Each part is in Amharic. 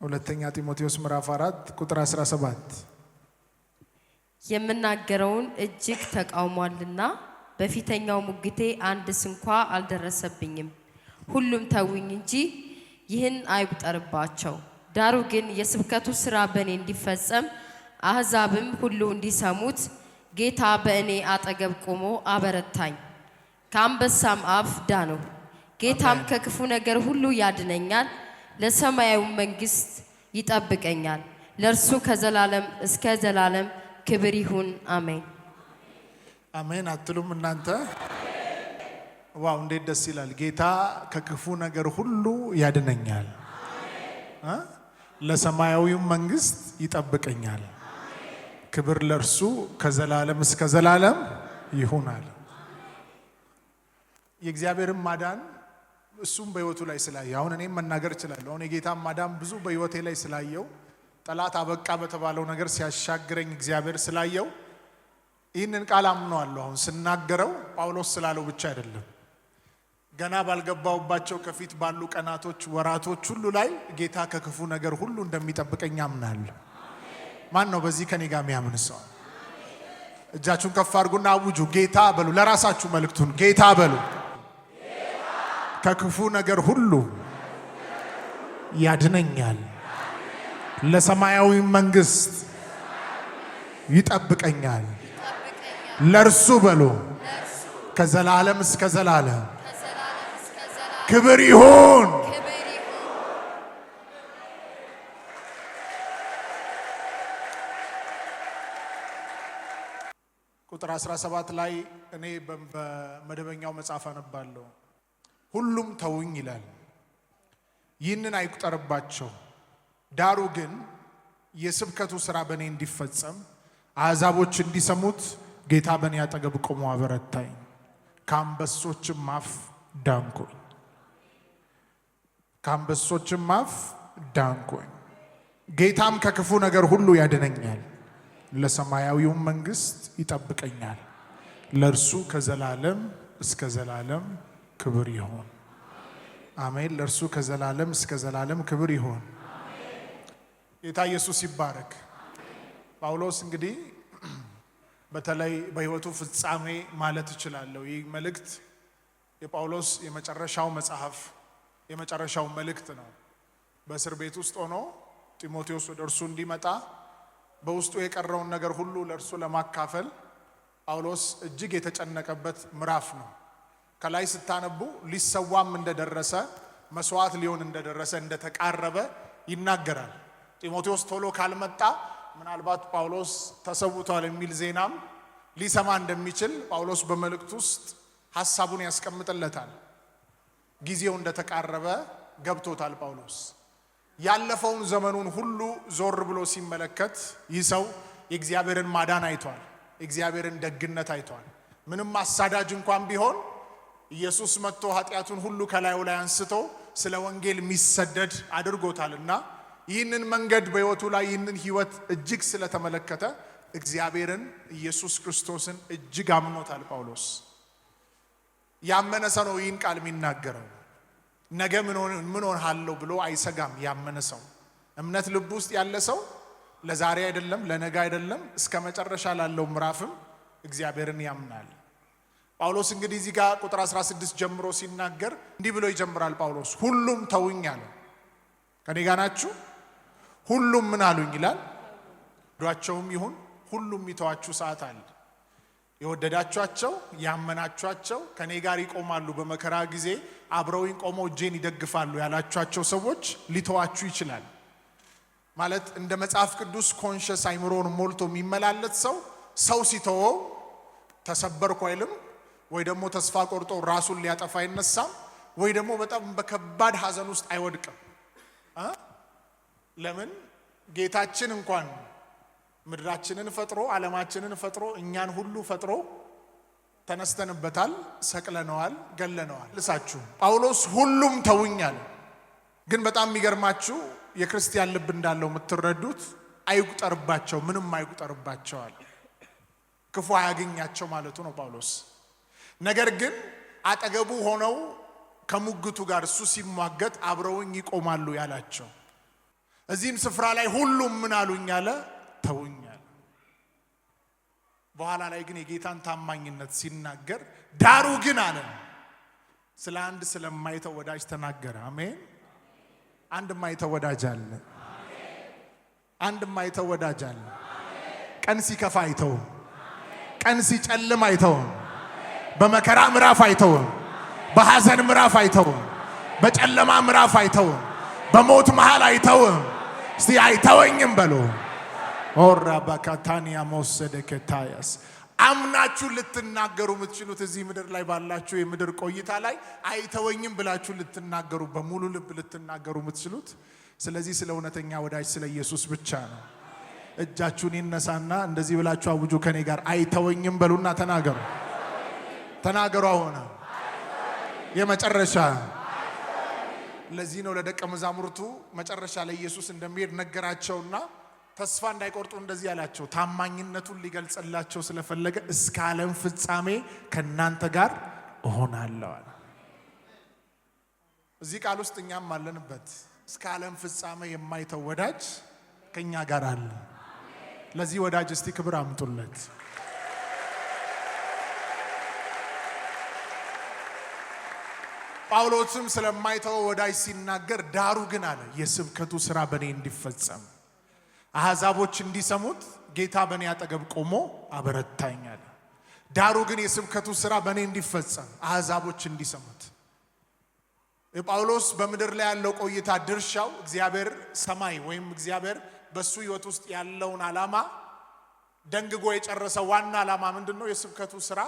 ሁለተኛ ጢሞቴዎስ ምዕራፍ 4 ቁጥር 17። የምናገረውን እጅግ ተቃውሟልና በፊተኛው ሙግቴ አንድ ስንኳ አልደረሰብኝም። ሁሉም ተውኝ እንጂ ይህን አይቁጠርባቸው። ዳሩ ግን የስብከቱ ሥራ በእኔ እንዲፈጸም አሕዛብም ሁሉ እንዲሰሙት ጌታ በእኔ አጠገብ ቆሞ አበረታኝ፣ ከአንበሳም አፍ ዳንሁ። ጌታም ከክፉ ነገር ሁሉ ያድነኛል፣ ለሰማያዊ መንግሥት ይጠብቀኛል። ለእርሱ ከዘላለም እስከ ዘላለም ክብር ይሁን፣ አሜን። አሜን አትሉም እናንተ? Wow፣ እንዴት ደስ ይላል! ጌታ ከክፉ ነገር ሁሉ ያድነኛል እ ለሰማያዊው መንግስት ይጠብቀኛል። ክብር ለእርሱ ከዘላለም እስከ ዘላለም ይሁናል። የእግዚአብሔርን ማዳን እሱም በህይወቱ ላይ ስላየ አሁን እኔም መናገር እችላለሁ። አሁን የጌታን ማዳን ብዙ በህይወቴ ላይ ስላየው፣ ጠላት አበቃ በተባለው ነገር ሲያሻግረኝ እግዚአብሔር ስላየው ይህንን ቃል አምነዋለሁ። አሁን ስናገረው ጳውሎስ ስላለው ብቻ አይደለም። ገና ባልገባውባቸው ከፊት ባሉ ቀናቶች፣ ወራቶች ሁሉ ላይ ጌታ ከክፉ ነገር ሁሉ እንደሚጠብቀኝ አምናለሁ። ማን ነው በዚህ ከኔ ጋር የሚያምን ሰው? እጃችሁን ከፍ አድርጉና አውጁ። ጌታ በሉ። ለራሳችሁ መልእክቱን ጌታ በሉ። ከክፉ ነገር ሁሉ ያድነኛል፣ ለሰማያዊ መንግስት ይጠብቀኛል። ለእርሱ በሉ ከዘላለም እስከ ዘላለም ክብር ይሁን። ቁጥር 17 ላይ እኔ በመደበኛው መጽሐፍ አነባለሁ። ሁሉም ተውኝ ይላል፣ ይህንን አይቁጠርባቸው። ዳሩ ግን የስብከቱ ሥራ በእኔ እንዲፈጸም አሕዛቦች እንዲሰሙት ጌታ በእኔ አጠገብ ቆሞ አበረታኝ፣ ከአንበሶችም አፍ ዳንኩኝ። ከአንበሶችም አፍ ዳንኩኝ። ጌታም ከክፉ ነገር ሁሉ ያድነኛል፣ ለሰማያዊውም መንግስት ይጠብቀኛል። ለእርሱ ከዘላለም እስከ ዘላለም ክብር ይሁን። አሜን። ለእርሱ ከዘላለም እስከ ዘላለም ክብር ይሁን። ጌታ ኢየሱስ ይባረክ። ጳውሎስ እንግዲህ በተለይ በሕይወቱ ፍጻሜ ማለት እችላለሁ፣ ይህ መልእክት የጳውሎስ የመጨረሻው መጽሐፍ፣ የመጨረሻው መልእክት ነው። በእስር ቤት ውስጥ ሆኖ ጢሞቴዎስ ወደ እርሱ እንዲመጣ በውስጡ የቀረውን ነገር ሁሉ ለእርሱ ለማካፈል ጳውሎስ እጅግ የተጨነቀበት ምዕራፍ ነው። ከላይ ስታነቡ ሊሰዋም እንደደረሰ፣ መስዋዕት ሊሆን እንደደረሰ፣ እንደተቃረበ ይናገራል። ጢሞቴዎስ ቶሎ ካልመጣ ምናልባት ጳውሎስ ተሰውቷል የሚል ዜናም ሊሰማ እንደሚችል ጳውሎስ በመልእክት ውስጥ ሐሳቡን ያስቀምጥለታል። ጊዜው እንደተቃረበ ገብቶታል ጳውሎስ። ያለፈውን ዘመኑን ሁሉ ዞር ብሎ ሲመለከት ይህ ሰው የእግዚአብሔርን ማዳን አይቷል። የእግዚአብሔርን ደግነት አይቷል። ምንም አሳዳጅ እንኳን ቢሆን ኢየሱስ መጥቶ ኃጢአቱን ሁሉ ከላዩ ላይ አንስቶ ስለ ወንጌል የሚሰደድ አድርጎታል እና ይህንን መንገድ በሕይወቱ ላይ ይህንን ሕይወት እጅግ ስለተመለከተ እግዚአብሔርን፣ ኢየሱስ ክርስቶስን እጅግ አምኖታል ጳውሎስ። ያመነ ሰው ነው ይህን ቃል የሚናገረው። ነገ ምን ሆናለሁ ብሎ አይሰጋም። ያመነ ሰው፣ እምነት ልብ ውስጥ ያለ ሰው ለዛሬ አይደለም፣ ለነገ አይደለም፣ እስከ መጨረሻ ላለው ምዕራፍም እግዚአብሔርን ያምናል። ጳውሎስ እንግዲህ እዚህ ጋር ቁጥር 16 ጀምሮ ሲናገር እንዲህ ብሎ ይጀምራል። ጳውሎስ ሁሉም ተውኝ አለ። ከኔ ጋር ናችሁ? ሁሉም ምን አሉኝ ይላል። ወዷቸውም ይሁን ሁሉም ይተዋችሁ ሰዓት አለ። የወደዳችኋቸው፣ ያመናችኋቸው፣ ከኔ ጋር ይቆማሉ፣ በመከራ ጊዜ አብረውኝ ቆመው እጄን ይደግፋሉ ያላችኋቸው ሰዎች ሊተዋችሁ ይችላል። ማለት እንደ መጽሐፍ ቅዱስ conscious አይምሮን ሞልቶ የሚመላለስ ሰው፣ ሰው ሲተወው ተሰበርኩ አይልም፣ ወይ ደግሞ ተስፋ ቆርጦ ራሱን ሊያጠፋ አይነሳም፣ ወይ ደግሞ በጣም በከባድ ሐዘን ውስጥ አይወድቅም። ለምን? ጌታችን እንኳን ምድራችንን ፈጥሮ፣ ዓለማችንን ፈጥሮ፣ እኛን ሁሉ ፈጥሮ ተነስተንበታል፣ ሰቅለነዋል፣ ገለነዋል። ልሳችሁ ጳውሎስ ሁሉም ተውኛል። ግን በጣም የሚገርማችሁ የክርስቲያን ልብ እንዳለው የምትረዱት አይቁጠርባቸው፣ ምንም አይቁጠርባቸዋል፣ ክፉ አያገኛቸው ማለቱ ነው ጳውሎስ። ነገር ግን አጠገቡ ሆነው ከሙግቱ ጋር እሱ ሲሟገት አብረውኝ ይቆማሉ ያላቸው፣ እዚህም ስፍራ ላይ ሁሉም ምን አሉኝ አለ? ተውኝ አለ። በኋላ ላይ ግን የጌታን ታማኝነት ሲናገር ዳሩ ግን አለ፣ ስለ አንድ ስለማይተው ወዳጅ ተናገረ። አሜን። አንድ የማይተው ወዳጅ አለ። አንድ የማይተው ወዳጅ አለ። ቀን ሲከፋ አይተውም። ቀን ሲጨልም አይተውም። በመከራ ምዕራፍ አይተውም። በሐዘን ምዕራፍ አይተውም። በጨለማ ምዕራፍ አይተውም። በሞት መሃል አይተውም። እስቲ አይተወኝም በሉ። ኦራ ባካታኒያ መወሰደከታያስ አምናችሁ ልትናገሩ የምትችሉት እዚህ ምድር ላይ ባላችሁ የምድር ቆይታ ላይ አይተወኝም ብላችሁ ልትናገሩ፣ በሙሉ ልብ ልትናገሩ የምትችሉት ስለዚህ ስለ እውነተኛ ወዳጅ ስለ ኢየሱስ ብቻ ነው። እጃችሁን ይነሳና እንደዚህ ብላችሁ አውጁ ከኔ ጋር፣ አይተወኝም በሉና ተናገሩ። ተናገሩ። አሁን የመጨረሻ። ለዚህ ነው ለደቀ መዛሙርቱ መጨረሻ ላይ ኢየሱስ እንደሚሄድ ነገራቸውና ተስፋ እንዳይቆርጡ እንደዚህ ያላቸው፣ ታማኝነቱን ሊገልጽላቸው ስለፈለገ እስከ ዓለም ፍጻሜ ከእናንተ ጋር እሆናለሁ አለ። እዚህ ቃል ውስጥ እኛም አለንበት። እስከ ዓለም ፍጻሜ የማይተው ወዳጅ ከእኛ ጋር አለ። ለዚህ ወዳጅ እስቲ ክብር አምጡለት። ጳውሎስም ስለማይተው ወዳጅ ሲናገር ዳሩ ግን አለ፣ የስብከቱ ስራ በእኔ እንዲፈጸም፣ አሕዛቦች እንዲሰሙት ጌታ በእኔ አጠገብ ቆሞ አበረታኝ አለ። ዳሩ ግን የስብከቱ ስራ በእኔ እንዲፈጸም፣ አሕዛቦች እንዲሰሙት። የጳውሎስ በምድር ላይ ያለው ቆይታ ድርሻው እግዚአብሔር ሰማይ ወይም እግዚአብሔር በሱ ሕይወት ውስጥ ያለውን ዓላማ ደንግጎ የጨረሰ ዋና ዓላማ ምንድን ነው? የስብከቱ ስራ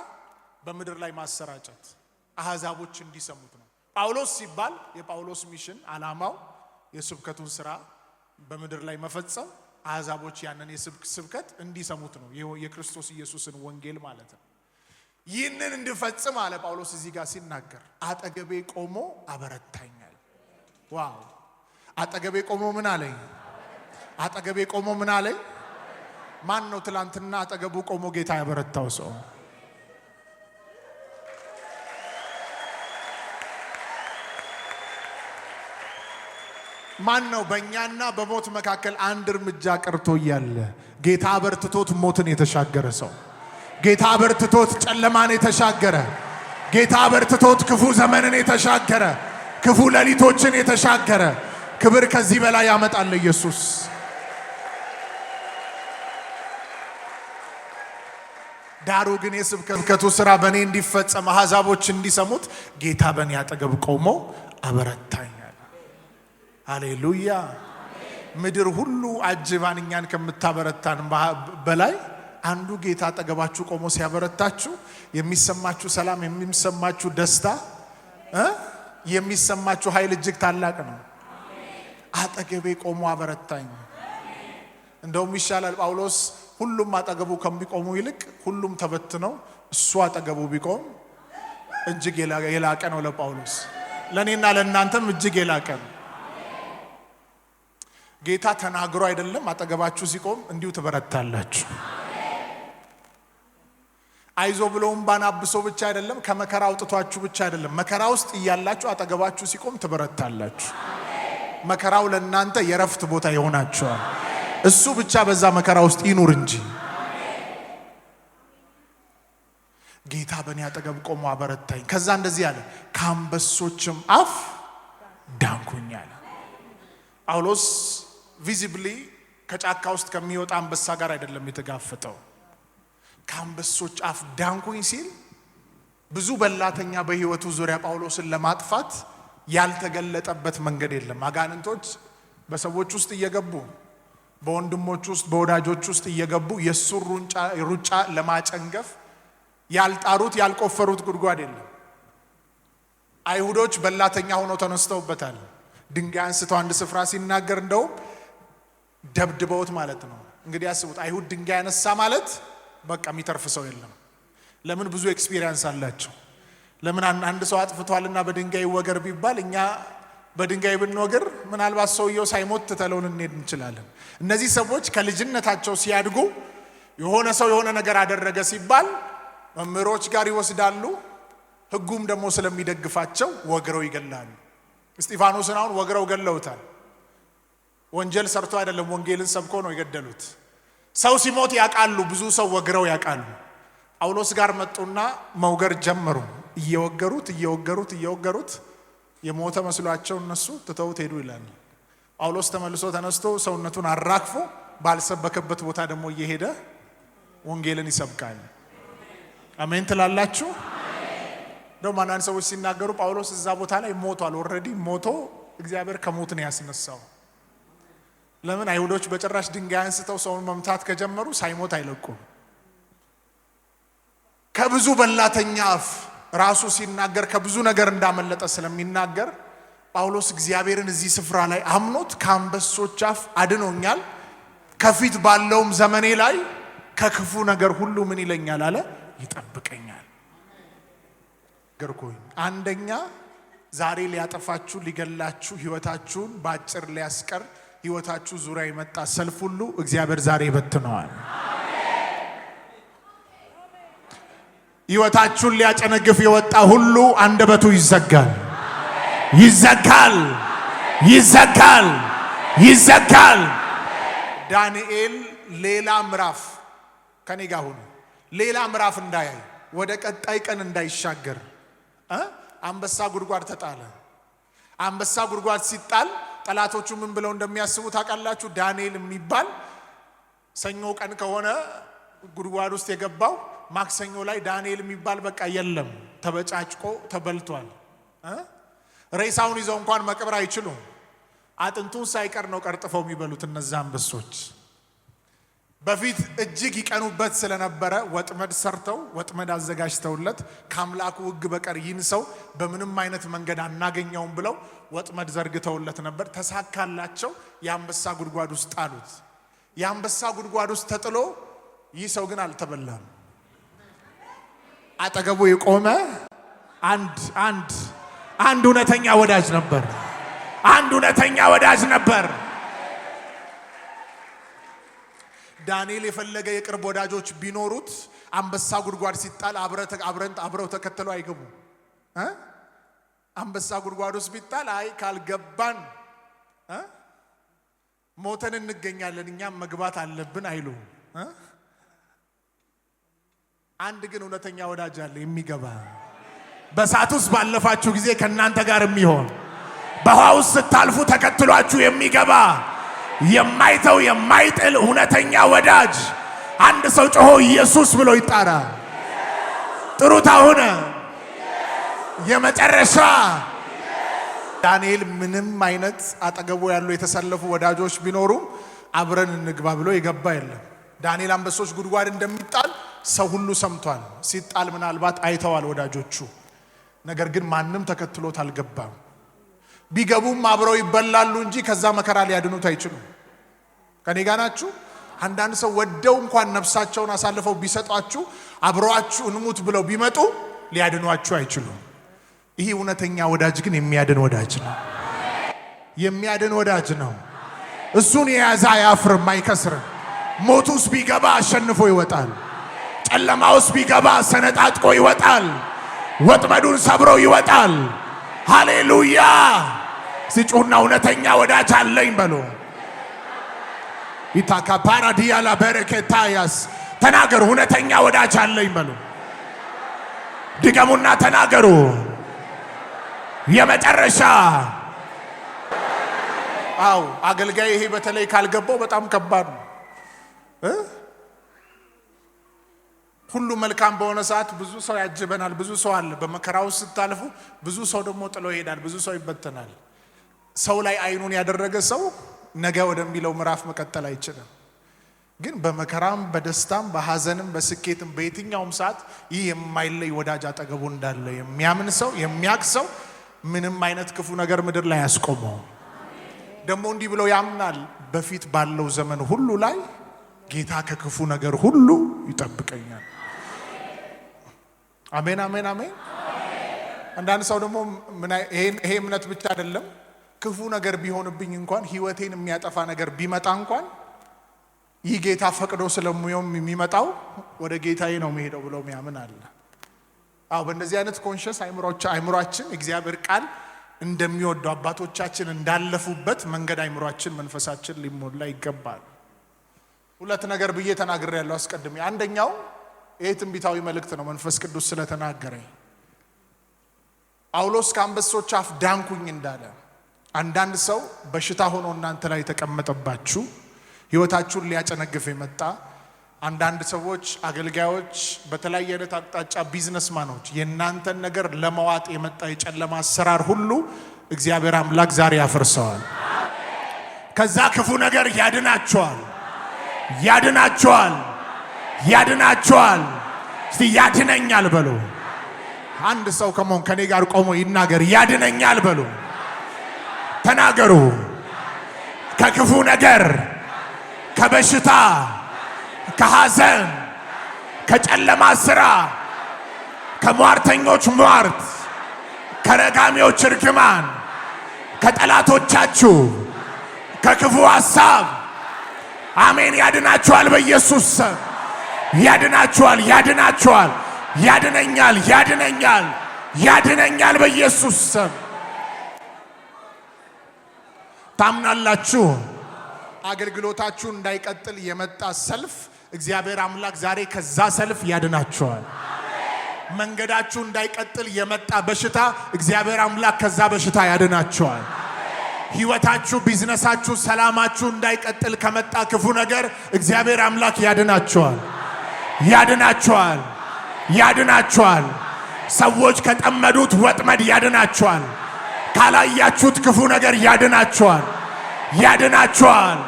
በምድር ላይ ማሰራጨት፣ አሕዛቦች እንዲሰሙት ነው። ጳውሎስ ሲባል የጳውሎስ mission ዓላማው የስብከቱን ስራ በምድር ላይ መፈጸም፣ አሕዛቦች ያንን የስብከት እንዲሰሙት ነው። የክርስቶስ ኢየሱስን ወንጌል ማለት ነው። ይህንን እንድፈጽም አለ ጳውሎስ እዚህ ጋር ሲናገር አጠገቤ ቆሞ አበረታኛል። Wow! አጠገቤ ቆሞ ምን አለኝ? አጠገቤ ቆሞ ምን አለኝ? ማን ነው ትላንትና አጠገቡ ቆሞ ጌታ ያበረታው ሰው? ማን ነው በእኛና በሞት መካከል አንድ እርምጃ ቀርቶ እያለ ጌታ አበርትቶት ሞትን የተሻገረ ሰው? ጌታ አበርትቶት ጨለማን የተሻገረ፣ ጌታ አበርትቶት ክፉ ዘመንን የተሻገረ፣ ክፉ ሌሊቶችን የተሻገረ፣ ክብር ከዚህ በላይ ያመጣል ኢየሱስ። ዳሩ ግን የስብከቱ ስራ በእኔ እንዲፈጸም፣ አሕዛቦች እንዲሰሙት ጌታ በእኔ አጠገብ ቆሞ አበረታኛል። ሃሌሉያ። ምድር ሁሉ አጅባን እኛን ከምታበረታን በላይ አንዱ ጌታ አጠገባችሁ ቆሞ ሲያበረታችሁ የሚሰማችሁ ሰላም፣ የሚሰማችሁ ደስታ፣ የሚሰማችሁ ኃይል እጅግ ታላቅ ነው። አጠገቤ ቆሞ አበረታኝ። እንደውም ይሻላል ጳውሎስ ሁሉም አጠገቡ ከሚቆሙ ይልቅ ሁሉም ተበትነው እሱ አጠገቡ ቢቆም እጅግ የላቀ ነው ለጳውሎስ። ለእኔና ለእናንተም እጅግ የላቀ ነው። ጌታ ተናግሮ አይደለም፣ አጠገባችሁ ሲቆም እንዲሁ ትበረታላችሁ። አይዞ ብሎ እምባን አብሶ ብቻ አይደለም፣ ከመከራ አውጥቷችሁ ብቻ አይደለም፣ መከራ ውስጥ እያላችሁ አጠገባችሁ ሲቆም ትበረታላችሁ። መከራው ለእናንተ የረፍት ቦታ ይሆናችኋል። እሱ ብቻ በዛ መከራ ውስጥ ይኑር እንጂ። ጌታ በእኔ አጠገብ ቆሞ አበረታኝ። ከዛ እንደዚህ አለ፣ ከአንበሶችም አፍ ዳንኩኝ አለ። ጳውሎስ visibly ከጫካ ውስጥ ከሚወጣ አንበሳ ጋር አይደለም የተጋፈጠው። ከአንበሶች አፍ ዳንኩኝ ሲል ብዙ በላተኛ በሕይወቱ ዙሪያ ጳውሎስን ለማጥፋት ያልተገለጠበት መንገድ የለም። አጋንንቶች በሰዎች ውስጥ እየገቡ፣ በወንድሞች ውስጥ፣ በወዳጆች ውስጥ እየገቡ የእሱን ሩጫ ለማጨንገፍ ያልጣሩት ያልቆፈሩት ጉድጓድ የለም። አይሁዶች በላተኛ ሆነው ተነስተውበታል። ድንጋይ አንስተው አንድ ስፍራ ሲናገር እንደውም ደብድበውት ማለት ነው። እንግዲህ አስቡት፣ አይሁድ ድንጋይ ያነሳ ማለት በቃ የሚተርፍ ሰው የለም። ለምን? ብዙ experience አላቸው። ለምን አንድ ሰው አጥፍቷልና በድንጋይ ይወገር ቢባል እኛ በድንጋይ ብንወግር ምናልባት ሰውየው ሳይሞት ትተለው ልንሄድ እንችላለን። እነዚህ ሰዎች ከልጅነታቸው ሲያድጉ የሆነ ሰው የሆነ ነገር አደረገ ሲባል መምህሮች ጋር ይወስዳሉ። ሕጉም ደግሞ ስለሚደግፋቸው ወግረው ይገላሉ። እስጢፋኖስን አሁን ወግረው ገለውታል። ወንጀል ሰርቶ አይደለም፣ ወንጌልን ሰብኮ ነው የገደሉት። ሰው ሲሞት ያውቃሉ፣ ብዙ ሰው ወግረው ያውቃሉ። ጳውሎስ ጋር መጡና መውገር ጀመሩ። እየወገሩት እየወገሩት እየወገሩት የሞተ መስሏቸው እነሱ ትተውት ሄዱ ይላል። ጳውሎስ ተመልሶ ተነስቶ ሰውነቱን አራግፎ ባልሰበከበት ቦታ ደግሞ እየሄደ ወንጌልን ይሰብካል። አሜን ትላላችሁ? እንደውም አንዳንድ ሰዎች ሲናገሩ ጳውሎስ እዛ ቦታ ላይ ሞቷል፣ already ሞቶ እግዚአብሔር ከሞት ነው ያስነሳው። ለምን አይሁዶች በጭራሽ ድንጋይ አንስተው ሰውን መምታት ከጀመሩ ሳይሞት አይለቁም። ከብዙ በላተኛ አፍ ራሱ ሲናገር ከብዙ ነገር እንዳመለጠ ስለሚናገር ጳውሎስ እግዚአብሔርን እዚህ ስፍራ ላይ አምኖት ከአንበሶች አፍ አድኖኛል፣ ከፊት ባለውም ዘመኔ ላይ ከክፉ ነገር ሁሉ ምን ይለኛል አለ፣ ይጠብቀኛል። ገርኮኝ አንደኛ ዛሬ ሊያጠፋችሁ፣ ሊገላችሁ፣ ህይወታችሁን በአጭር ሊያስቀር ህይወታችሁ ዙሪያ የመጣ ሰልፍ ሁሉ እግዚአብሔር ዛሬ ይበትነዋል። ህይወታችሁን ሊያጨነግፍ የወጣ ሁሉ አንደበቱ ይዘጋል፣ ይዘጋል፣ ይዘጋል፣ ይዘጋል። ዳንኤል ሌላ ምዕራፍ ከኔ ጋር ሁኑ። ሌላ ምዕራፍ እንዳያይ፣ ወደ ቀጣይ ቀን እንዳይሻገር አንበሳ ጉድጓድ ተጣለ። አንበሳ ጉድጓድ ሲጣል ጠላቶቹ ምን ብለው እንደሚያስቡ ታውቃላችሁ? ዳንኤል የሚባል ሰኞ ቀን ከሆነ ጉድጓድ ውስጥ የገባው ማክሰኞ ላይ ዳንኤል የሚባል በቃ የለም፣ ተበጫጭቆ ተበልቷል። ሬሳውን ይዘው እንኳን መቅበር አይችሉም። አጥንቱን ሳይቀር ነው ቀርጥፈው የሚበሉት እነዛ አንበሶች። በፊት እጅግ ይቀኑበት ስለነበረ ወጥመድ ሰርተው ወጥመድ አዘጋጅተውለት ከአምላኩ ሕግ በቀር ይህን ሰው በምንም አይነት መንገድ አናገኘውም ብለው ወጥመድ ዘርግተውለት ነበር። ተሳካላቸው። የአንበሳ ጉድጓድ ውስጥ ጣሉት። የአንበሳ ጉድጓድ ውስጥ ተጥሎ ይህ ሰው ግን አልተበላም። አጠገቡ የቆመ አንድ አንድ አንድ እውነተኛ ወዳጅ ነበር። አንድ እውነተኛ ወዳጅ ነበር። ዳንኤል የፈለገ የቅርብ ወዳጆች ቢኖሩት አንበሳ ጉድጓድ ሲጣል አብረው ተከትለው አይገቡም። አንበሳ ጉድጓድ ውስጥ ቢጣል አይ ካልገባን ሞተን እንገኛለን፣ እኛም መግባት አለብን አይሉ። አንድ ግን እውነተኛ ወዳጅ አለ የሚገባ፣ በእሳት ውስጥ ባለፋችሁ ጊዜ ከእናንተ ጋር የሚሆን፣ በውሃ ውስጥ ስታልፉ ተከትሏችሁ የሚገባ፣ የማይተው የማይጥል እውነተኛ ወዳጅ። አንድ ሰው ጮሆ ኢየሱስ ብሎ ይጣራ። ጥሩት። አሁን የመጨረሻ ዳንኤል ምንም አይነት አጠገቡ ያሉ የተሰለፉ ወዳጆች ቢኖሩም አብረን እንግባ ብሎ የገባ የለም። ዳንኤል አንበሶች ጉድጓድ እንደሚጣል ሰው ሁሉ ሰምቷል። ሲጣል ምናልባት አይተዋል ወዳጆቹ። ነገር ግን ማንም ተከትሎት አልገባም። ቢገቡም አብረው ይበላሉ እንጂ ከዛ መከራ ሊያድኑት አይችሉም። ከኔ ጋር ናችሁ? አንዳንድ ሰው ወደው እንኳን ነፍሳቸውን አሳልፈው ቢሰጧችሁ፣ አብረዋችሁ እንሙት ብለው ቢመጡ ሊያድኗችሁ አይችሉም። ይህ እውነተኛ ወዳጅ ግን የሚያድን ወዳጅ ነው። የሚያድን ወዳጅ ነው። እሱን የያዘ አያፍርም፣ አይከስርም። ሞት ውስጥ ቢገባ አሸንፎ ይወጣል። ጨለማ ውስጥ ቢገባ ሰነጣጥቆ ይወጣል። ወጥመዱን ሰብሮ ይወጣል። ሃሌሉያ! ሲጩና እውነተኛ ወዳጅ አለኝ በሉ። ኢታካ ፓራዲያላ በረከታያስ ተናገሩ። እውነተኛ ወዳጅ አለኝ በሉ። ድገሙና ተናገሩ። የመጨረሻ አው አገልጋይ ይሄ በተለይ ካልገባው በጣም ከባድ ነው። ሁሉ መልካም በሆነ ሰዓት ብዙ ሰው ያጅበናል፣ ብዙ ሰው አለ። በመከራው ስታልፉ ብዙ ሰው ደግሞ ጥሎ ይሄዳል፣ ብዙ ሰው ይበተናል። ሰው ላይ አይኑን ያደረገ ሰው ነገ ወደሚለው ምዕራፍ መቀጠል አይችልም። ግን በመከራም በደስታም በሐዘንም በስኬትም በየትኛውም ሰዓት ይህ የማይለይ ወዳጅ አጠገቡ እንዳለ የሚያምን ሰው፣ የሚያቅ ሰው ምንም አይነት ክፉ ነገር ምድር ላይ አያስቆመው። ደግሞ እንዲህ ብሎ ያምናል፣ በፊት ባለው ዘመን ሁሉ ላይ ጌታ ከክፉ ነገር ሁሉ ይጠብቀኛል። አሜን፣ አሜን፣ አሜን። አንዳንድ ሰው ደግሞ ይሄ እምነት ብቻ አይደለም፣ ክፉ ነገር ቢሆንብኝ እንኳን፣ ህይወቴን የሚያጠፋ ነገር ቢመጣ እንኳን ይህ ጌታ ፈቅዶ ስለሚሆን የሚመጣው ወደ ጌታዬ ነው የሚሄደው ብሎ የሚያምን አለ። አዎ፣ በእንደዚህ አይነት conscious አይምሯችን እግዚአብሔር ቃል እንደሚወደው አባቶቻችን እንዳለፉበት መንገድ አይምሯችን መንፈሳችን ሊሞላ ይገባል። ሁለት ነገር ብዬ ተናግሬያለሁ አስቀድሜ። አንደኛው ይህ ትንቢታዊ መልእክት ነው፣ መንፈስ ቅዱስ ስለተናገረኝ። ጳውሎስ ከአንበሶች አፍ ዳንኩኝ እንዳለ፣ አንዳንድ ሰው በሽታ ሆኖ እናንተ ላይ የተቀመጠባችሁ፣ ህይወታችሁን ሊያጨነግፍ የመጣ፣ አንዳንድ ሰዎች፣ አገልጋዮች፣ በተለያየ አይነት አቅጣጫ businessman ኦች የእናንተን ነገር ለመዋጥ የመጣ የጨለማ አሰራር ሁሉ እግዚአብሔር አምላክ ዛሬ ያፈርሰዋል። ከዛ ክፉ ነገር ያድናቸዋል፣ ያድናቸዋል፣ ያድናቸዋል። እስቲ ያድነኛል በሉ። አንድ ሰው come on ከኔ ጋር ቆሞ ይናገር። ያድነኛል በሉ። ተናገሩ። ከክፉ ነገር፣ ከበሽታ፣ ከሐዘን፣ ከጨለማ ስራ፣ ከሟርተኞች ሟርት፣ ከረጋሚዎች እርግማን፣ ከጠላቶቻችሁ፣ ከክፉ ሐሳብ፣ አሜን፣ ያድናችኋል። በኢየሱስ ስም ያድናችኋል፣ ያድናችኋል፣ ያድነኛል፣ ያድነኛል፣ ያድነኛል በኢየሱስ ስም። ታምናላችሁ? አገልግሎታችሁ እንዳይቀጥል የመጣ ሰልፍ እግዚአብሔር አምላክ ዛሬ ከዛ ሰልፍ ያድናችኋል። መንገዳችሁ እንዳይቀጥል የመጣ በሽታ እግዚአብሔር አምላክ ከዛ በሽታ ያድናችኋል። ህይወታችሁ፣ ቢዝነሳችሁ፣ ሰላማችሁ እንዳይቀጥል ከመጣ ክፉ ነገር እግዚአብሔር አምላክ ያድናችኋል፣ ያድናችኋል፣ ያድናችኋል። ሰዎች ከጠመዱት ወጥመድ ያድናችኋል። ካላያችሁት ክፉ ነገር ያድናችኋል፣ ያድናችኋል።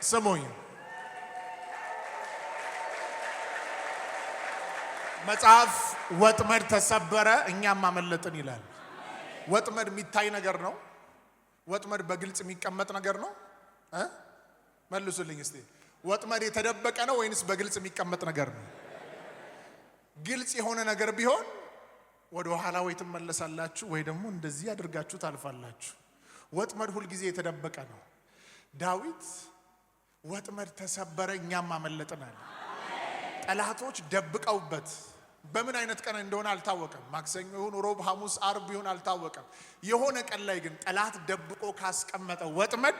ስሙኝ፣ መጽሐፍ ወጥመድ ተሰበረ እኛም አመለጥን ይላል። ወጥመድ የሚታይ ነገር ነው። ወጥመድ በግልጽ የሚቀመጥ ነገር ነው እ? መልሱልኝ እስቲ። ወጥመድ የተደበቀ ነው ወይንስ በግልጽ የሚቀመጥ ነገር ነው? ግልጽ የሆነ ነገር ቢሆን ወደ ኋላ ወይ ትመለሳላችሁ ወይ ደግሞ እንደዚህ አድርጋችሁ ታልፋላችሁ። ወጥመድ ሁልጊዜ የተደበቀ ነው። ዳዊት ወጥመድ ተሰበረ እኛም አመለጥን አለ። ጠላቶች ደብቀውበት በምን አይነት ቀን እንደሆነ አልታወቀም። ማክሰኞ ይሁን ሮብ፣ ሐሙስ፣ አርብ ይሁን አልታወቀም። የሆነ ቀን ላይ ግን ጠላት ደብቆ ካስቀመጠው ወጥመድ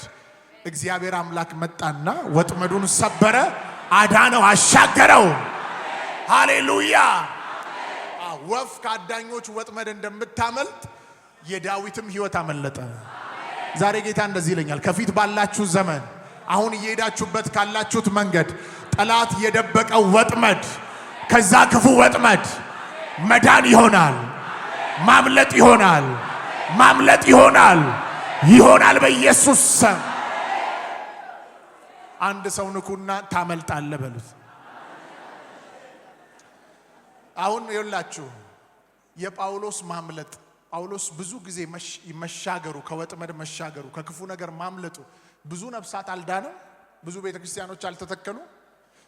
እግዚአብሔር አምላክ መጣና ወጥመዱን ሰበረ፣ አዳነው፣ አሻገረው። ሃሌሉያ! ወፍ ከአዳኞች ወጥመድ እንደምታመልጥ የዳዊትም ሕይወት አመለጠ። ዛሬ ጌታ እንደዚህ ይለኛል፣ ከፊት ባላችሁ ዘመን አሁን እየሄዳችሁበት ካላችሁት መንገድ ጠላት የደበቀው ወጥመድ፣ ከዛ ክፉ ወጥመድ መዳን ይሆናል፣ ማምለጥ ይሆናል፣ ማምለጥ ይሆናል፣ ይሆናል በኢየሱስ ስም። አንድ ሰው ንኩና ታመልጣለህ በሉት። አሁን ይኸውላችሁ የጳውሎስ ማምለጥ፣ ጳውሎስ ብዙ ጊዜ መሻገሩ፣ ከወጥመድ መሻገሩ፣ ከክፉ ነገር ማምለጡ ብዙ ነፍሳት አልዳነም፣ ብዙ ቤተ ክርስቲያኖች አልተተከሉ።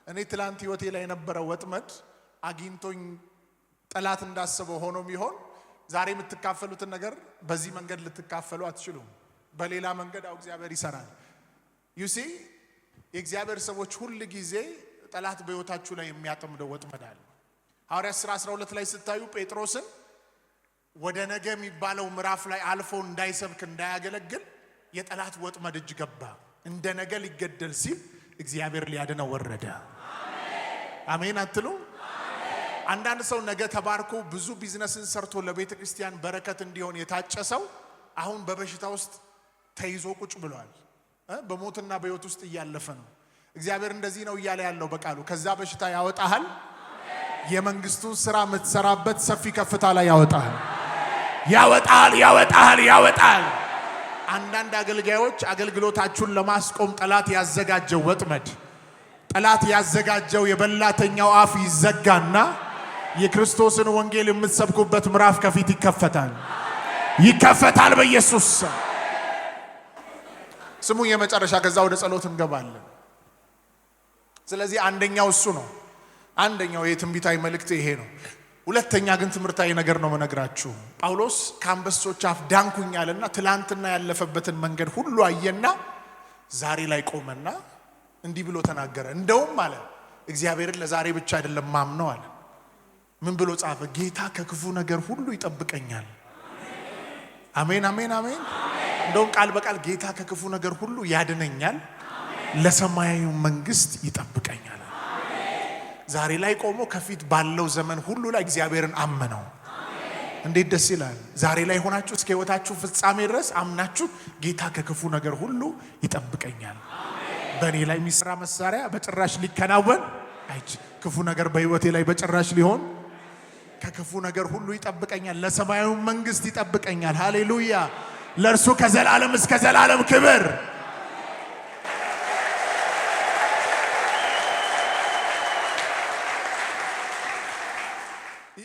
እኔ ትላንት ህይወቴ ላይ የነበረ ወጥመድ አግኝቶኝ ጠላት እንዳሰበው ሆኖ ቢሆን ዛሬ የምትካፈሉትን ነገር በዚህ መንገድ ልትካፈሉ አትችሉም። በሌላ መንገድ አው እግዚአብሔር ይሰራል። You see፣ የእግዚአብሔር ሰዎች ሁል ጊዜ ጠላት በህይወታችሁ ላይ የሚያጠምደው ወጥመድ አለ። ሐዋርያት ሥራ 12 ላይ ስታዩ ጴጥሮስን ወደ ነገ የሚባለው ምዕራፍ ላይ አልፎ እንዳይሰብክ እንዳያገለግል የጠላት ወጥመድ እጅ ገባ። እንደ ነገ ሊገደል ሲል እግዚአብሔር ሊያድነው ወረደ። አሜን አትሉ? አንዳንድ ሰው ነገ ተባርኮ ብዙ ቢዝነስን ሰርቶ ለቤተ ክርስቲያን በረከት እንዲሆን የታጨ ሰው አሁን በበሽታ ውስጥ ተይዞ ቁጭ ብሏል። በሞትና በሕይወት ውስጥ እያለፈ ነው። እግዚአብሔር እንደዚህ ነው እያለ ያለው በቃሉ፣ ከዛ በሽታ ያወጣሃል። የመንግስቱን ስራ የምትሰራበት ሰፊ ከፍታ ላይ ያወጣሃል፣ ያወጣሃል፣ ያወጣሃል፣ ያወጣል። አንዳንድ አገልጋዮች አገልግሎታችሁን ለማስቆም ጠላት ያዘጋጀው ወጥመድ፣ ጠላት ያዘጋጀው የበላተኛው አፍ ይዘጋና የክርስቶስን ወንጌል የምትሰብኩበት ምዕራፍ ከፊት ይከፈታል፣ ይከፈታል በኢየሱስ ስም። ስሙ፣ የመጨረሻ፣ ከዛ ወደ ጸሎት እንገባለን። ስለዚህ አንደኛው እሱ ነው። አንደኛው የትንቢታዊ መልእክት ይሄ ነው። ሁለተኛ ግን ትምህርታዊ ነገር ነው መነግራችሁ። ጳውሎስ ከአንበሶች አፍ ዳንኩኝ አለና ትላንትና ያለፈበትን መንገድ ሁሉ አየና ዛሬ ላይ ቆመና እንዲህ ብሎ ተናገረ። እንደውም አለ፣ እግዚአብሔርን ለዛሬ ብቻ አይደለም ማምነው አለ። ምን ብሎ ጻፈ? ጌታ ከክፉ ነገር ሁሉ ይጠብቀኛል። አሜን፣ አሜን፣ አሜን። እንደውም ቃል በቃል ጌታ ከክፉ ነገር ሁሉ ያድነኛል፣ ለሰማያዊ መንግስት ይጠብቀኛል። ዛሬ ላይ ቆሞ ከፊት ባለው ዘመን ሁሉ ላይ እግዚአብሔርን አመነው። እንዴት ደስ ይላል! ዛሬ ላይ ሆናችሁ እስከ ህይወታችሁ ፍጻሜ ድረስ አምናችሁ ጌታ ከክፉ ነገር ሁሉ ይጠብቀኛል፣ በእኔ ላይ የሚሰራ መሳሪያ በጭራሽ ሊከናወን አይችል፣ ክፉ ነገር በህይወቴ ላይ በጭራሽ ሊሆን፣ ከክፉ ነገር ሁሉ ይጠብቀኛል፣ ለሰማያዊ መንግስት ይጠብቀኛል። ሃሌሉያ! ለእርሱ ከዘላለም እስከ ዘላለም ክብር።